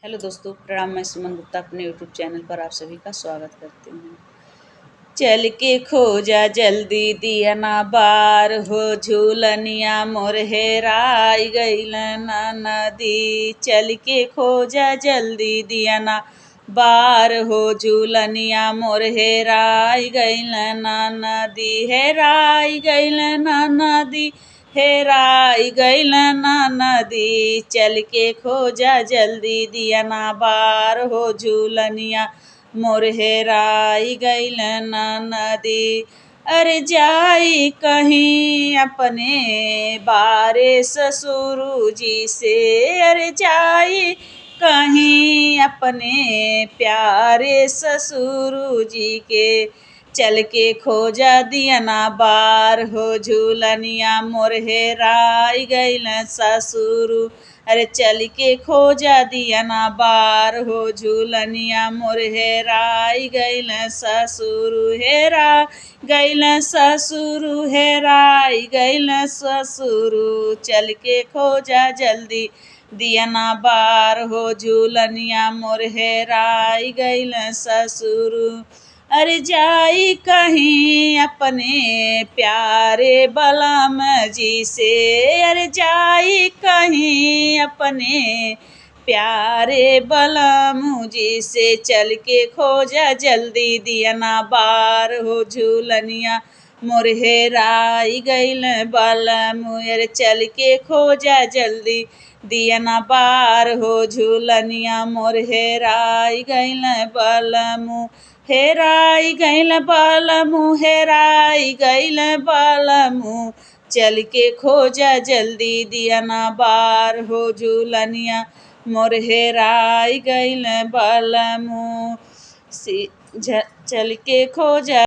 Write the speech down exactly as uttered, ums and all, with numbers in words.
हेलो दोस्तों, प्रणाम। मैं सुमन गुप्ता अपने YouTube चैनल पर आप सभी का स्वागत करती हूँ। चल के खोजा जल्दी दियना बार हो, झूलनिया मोर हेराई गइल ननदी। चल के खोजा जल्दी दियना बार हो, झूलनिया मोर हेराई गइल ननदी, हेराई गइल ननदी, हेराई गइल ननदी। चल के खोजा जल्दी दियना बार हो, झूलनिया मोर हेराई गइल ननदी। अरे जाई कहीं अपने बारे ससुरु जी से, अरे जाई कहीं अपने प्यारे ससुरु जी के। चल के खोजा दियना बार हो, झूलनिया मोर हेराई गइल ससुरु। अरे चल के खोजा दियना बार हो, झूलनिया मोर हेराई गइल ससुरु, हेरा गइल ससुरु, हेराई गइल ससुरु। चल के खोजा जल्दी दियना बार हो, झूलनिया मोर हेराई गइल ससुरु। अरे जाई कहीं अपने प्यारे बलम जी से, अरे जाई कहीं अपने प्यारे बलम जी से। चल के खोजा जल्दी दियना बार हो, झूलनिया मोर हेराई गइल बलमु। अरे चल के खोजा जल्दी दियना बार हो, झूलनिया मोर हेराई गइल बलमु, हेराई गइल बलमु, हेराई गइल बलमु। चल के खोजा जल्दी दियना बार हो, झूलनिया मोर हेराई गइल बलमु। सि-, झ-, चल के खोजा